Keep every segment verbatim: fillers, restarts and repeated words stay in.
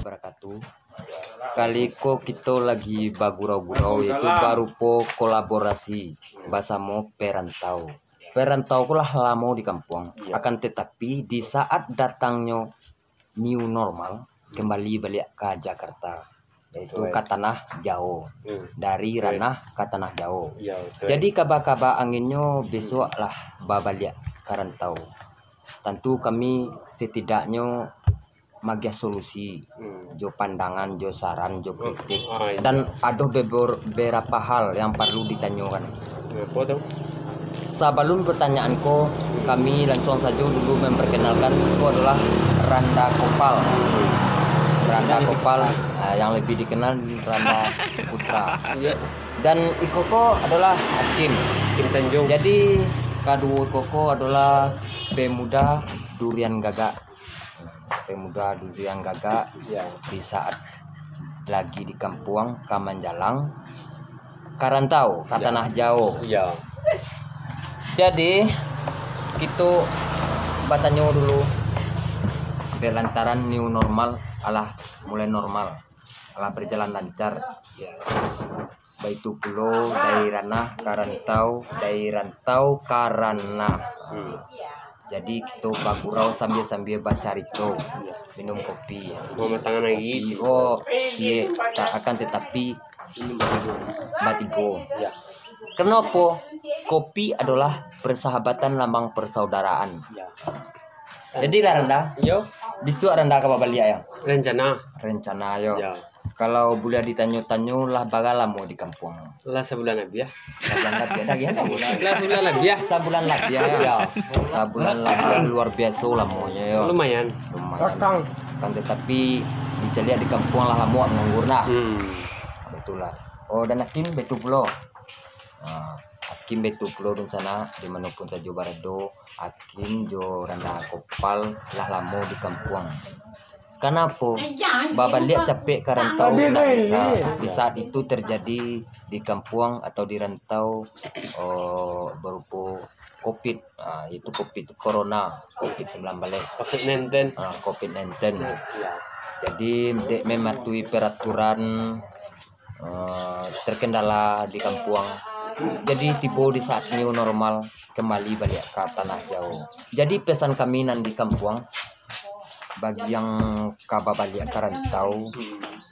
wabarakatuh. Kali ko kito lagi bagurau-gurau, yaitu barupo kolaborasi basamo perantau. Perantau ko lah lamo di kampuang, akan tetapi di saat datangnyo new normal, kembali baliak ka Jakarta, yaitu ka tanah Jawo. Dari ranah ka tanah Jawo. Jadi kaba-kaba anginnyo bisuak lah babaliak ka rantau. Tantu kami setidaknyo magiah solusi, jo pandangan, jo saran, jo kritik. Dan ado bebor-, beberapa hal yang parlu ditanyokan. Sabalun pertanyaan ko, kami lansuang sajo dulu memperkenalkan, ko adolah Randa Kopal. Randa Kopal, ah, yang lebih dikenal Randa Putra. Dan iko ko adolah Hakim. Hakim Tanjung. Jadi, kaduo iko ko adolah pemuda durian gagak. Pemuda durian gagak di saat lagi di kampuang ka manjalang ka rantau, ka tanah Jawo. Jadi, kito batanyo dulu, lantaran new normal alah mulai normal, alah berjalan lancar. Baitu pulo dari ranah ka rantau, dari rantau ka ranah. Jadi, kito bagurau sambia-sambia bacarito, minum kopi. Mamatangan lagi. Iyo, ciek, tak akan tetapi batigo. Kenopo? Kopi adolah persahabatan, lambang persaudaraan. Jadi lah, Randa. Iyo. Bisuak Randa ka babaliak, yo? Rencana. Rencana, yo. Kalau buliah ditanyo-tanyo, lah bara lamo di kampuang? Lah sabulan labiah. Sabulan labiah, dah, ya, sabulan. Lah sabulan labiah. Sabulan labiah, yo. Sabulan labiah, luar biaso lamonyo, yo. Lumayan. Lumayan. Kan tetapi, dicaliak di kampuang lah lamo nganggur, nah. Betul lah. Oh, dan Hakim baitu pulo. Nah, Hakim baitu pulo, dunsanak, di mano pun sajo barado, Hakim jo Randa Kopal lah lamo di kampuang. Kanapo? Babaliak capek ka rantau ndak bisa. Di saat itu terjadi di kampuang atau di rantau, oh, barupo covid, ah, itu covid corona, covid sembilan belas. Covid nineteen. Ah, covid nineteen. Jadi, dek mematuhi peraturan, eh, terkendala di kampuang. Jadi, tibo di saat new normal, kembali baliak ka tanah Jawo. Jadi, pesan kami nan di kampuang, bagi yang ka babaliak ka rantau,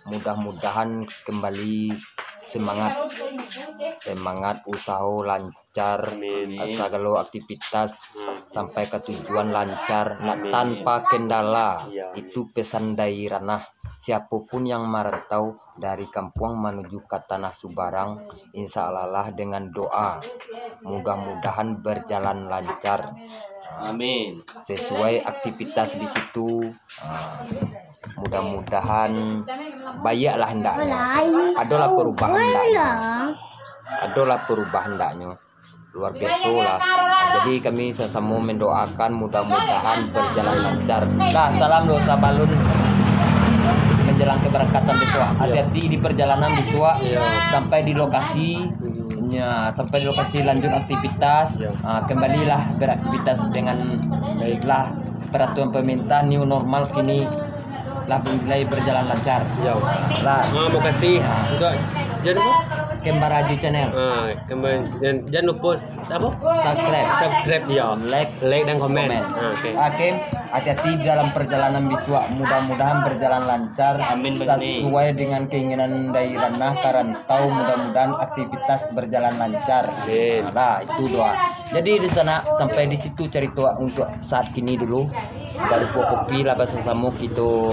mudah-mudahan kembali semangat, semangat usaho lancar, sagalo aktivitas sampai ka tujuan lancar, tanpa kendala. Itu pesan dari ranah. Siapopun yang marantau dari kampuang manuju ka tanah subarang, insya Allah lah dengan doa, mudah-mudahan berjalan lancar. Amin. Sesuai aktivitas di situ, ah, mudah-mudahan baiaklah hendaknyo. Adolah perubahan hendaknyo. Adolah perubahan hendaknyo. Luar biaso lah. Jadi kami sasamo mendoakan mudah-mudahan berjalan lancar. Dah, salam dulu sabalun menjelang keberangkatan bisuak. Hati-hati di perjalanan bisuak, sampai di lokasi. Ya, sampai di lokasi lanjut aktivitas. Ah, kembalilah beraktivitas dengan baiklah. Peraturan pemerintah new normal kini lah mulai berjalan lancar. Lah. Ah, makasih. Untuk, jan lupo. Kembar Haji Channel. Ah, kembar, jan, jan lupo apo? Subscribe. Subscribe, yo. Like. Like dan komen. Ah, oke. Hakim, hati-hati dalam perjalanan bisuak. Mudah-mudahan berjalan lancar. Amin, amin. Sesuai dengan keinginan dari ranah ka rantau, mudah-mudahan aktivitas berjalan lancar. Amin. Lah, itu doa. Jadi, di sana, sampai di situ carito untuk saat kini dulu. Barupo kopi lah basasamo kito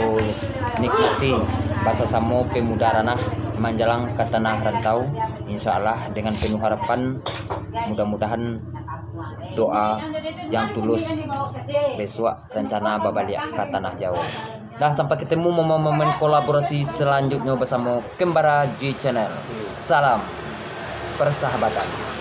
nikmati, basasamo pemuda ranah manjalang ka tanah rantau. Insya Allah, dengan penuh harapan, mudah-mudahan doa yang tulus, bisuak rencana babaliak ka tanah Jawo. Dah, sampai ketemu momen-momen kolaborasi selanjutnya bersama Kembara J Channel. Salam persahabatan.